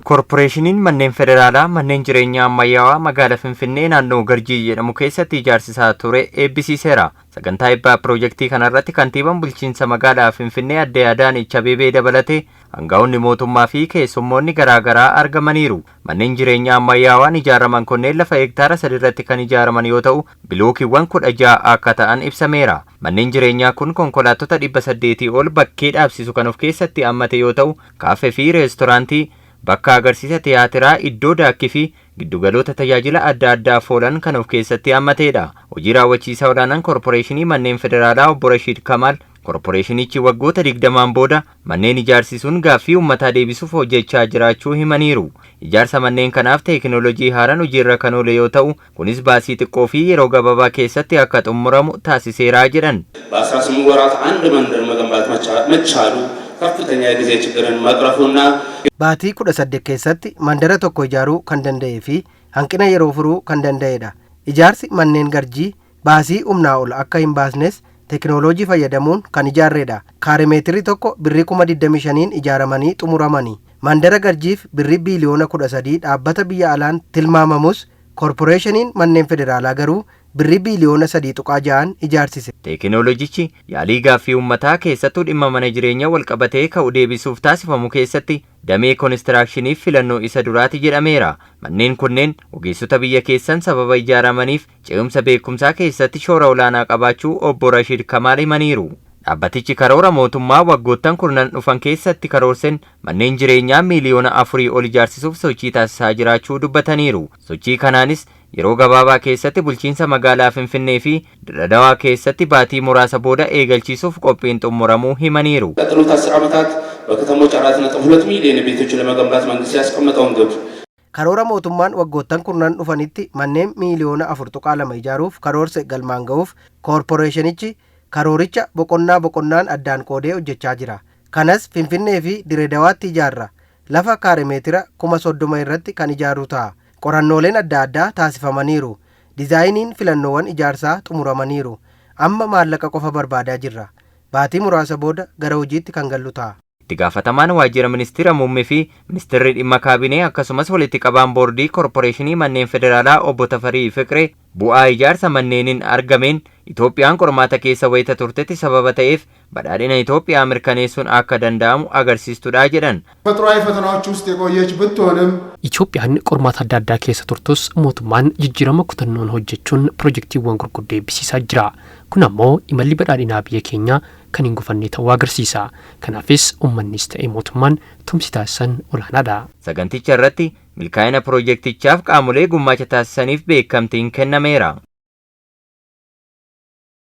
Koorporeeshiniin manneen federaalaa manneen jireenyaa ammayyaawaa magaalaa Finfinnee naannoo Garjii jedhamu keessatti ijaarsisaa ture eebbisiiseera. Sagantaa eebbaa piroojeektii kanarratti kantiibaan bulchiinsa magaalaa Finfinnee adde Adaanech Abeebee dabalatee aangaa'onni mootummaa fi keessummoonni garaagaraa argamaniiru. Manneen jireenyaa ammayyaawaan ijaaraman kunneen lafa hektaara 3 irratti kan ijaaraman yoo ta'u, bilookiiwwan 16 akka ta'an ibsameera. Manneen jireenyaa kun konkolaattota 800 ol bakkee dhaabsisu kan of keessatti hammate yoo ta'u, kaaffee fi reestoraantii, bakka agarsiisa tiyaatiraa, iddoo daakkii fi giddugaloota tajaajila adda addaaf oolan kan of keessatti hammatedha. Hojii raawwachiisaa olaanaan Koorporeeshinii Manneen Federaalaa obbo Rashiid Kamaal koorporeeshinichi waggoota 20n booda manneen ijaarsisuun gaaffii uummataa deebisuuf hojjechaa jiraachuu himaniiru. Ijaarsa manneen kanaaf teekinooloojii haaraan hojiirra kan oole yoo ta'u, kunis baasii xiqqoo fi yeroo gabaabaa keessatti akka xumuramu taasiseera jedhan. በ18 ወራት አንድ መንደር መገንባት መቻሉ ከፍተኛ የጊዜ ችግርን መቅረፉና Baatii 18 keessatti mandara tokko ijaaruu kan danda'ee fi hanqina yeroo furuu kan danda'edha. Ijaarsi manneen Garjii baasii humnaa ol akka hin baasnes teekinooloojii fayyadamuun kan ijaarredha. Kaaremeetirii tokko birrii 25,000 ijaaramanii xumuramani. Mandara Garjiif birrii biiliyoona 13 dhaabbata biyya alaan tilmaamamus, koorporeeshiniin manneen federaalaa garuu birrii biiliyoona 3.6 ijaarsise. Teekinooloojichi yaalii gaaffii uummataa, keessattuu dhimma mana jireenyaa walqabatee ka'u deebisuuf taasifamu keessatti damee koonistiraakshiniif filannoo isa duraati jedhameera. Manneen kunneen ogeessota biyya keessan sababa ijaaramaniif ce'umsa beekumsaa keessatti shoora olaanaa qabaachuu obbo Rashiid Kamaal himaniiru. Dhaabbatichi karoora mootummaa waggoottan kurnan dhufan keessatti karoorseen manneen jireenyaa miiliyoona 4 ol ijaarsisuuf sochii taasisaa jiraachuu dubbataniiru. Sochii kanaanis yeroo gabaabaa keessatti bulchiinsa magaalaa Finfinnee fi Dirredawaa keessatti baatii muraasa booda eegalchiisuuf qophiin xumuramuu himaniiru. ቀጥሉት 10 ዓመታት በከተሞች 4.2 ሚሊዮን ቤቶችን ለመገንባት መንግስት ያስቀመጠውን ግብ Karoora mootummaan waggoottan kurnan dhufanitti manneen miiliyoona 4.2 ijaaruuf karoorse galmaan ga'uuf koorporeeshinichi karooricha boqonnaa boqonnaan addaan qoodee hojjechaa jira. Kanas Finfinnee fi Direedawaatti ijaarra. Lafa kaaremeetira 30,000 irratti kan ijaaru ta'a. Qorannooleen adda addaa taasifamaniiru. Dizaayiniin filannoowwan ijaarsaa xumuramaniiru. Amma maallaqa qofa barbaadaa jirra. Baatii muraasa booda gara hojiitti kan gallu ta'a. Itti gaafatamaan waajjira ministeera muummee fi ministeerri dhimma kaabinee, akkasumas walitti qabaan boordii koorporeeshinii manneen federaalaa obbo Tafarii Fiqiree bu'aa ijaarsa manneeniin argameen Itoophiyaan qormaata keessa wayita turtetti sababa ta'eef badhaadhina Itoophiyaa mirkaneessuun akka danda'amu agarsiistudha jedhan. ተፈጥሯዊ ፈተናዎች ውስጥ የቆየች ብትሆንም Itoophiyaan qormaata adda addaa keessa turtus, mootummaan jijjiirama kutannoon hojjechuun pirojektiiwwan gurguddoo eebbisiisaa jira. Kun ammoo imalli badhaadhinaa biyya keenyaa kan hin gufanne ta'uu agarsiisa. Kanaafis uummannis ta'e mootummaan tumsi taasisan olaanaadha. Saganticha irratti milkaa'ina pirojektichaaf qaamolee gumaacha taasisaniif beekamtiin kennameera.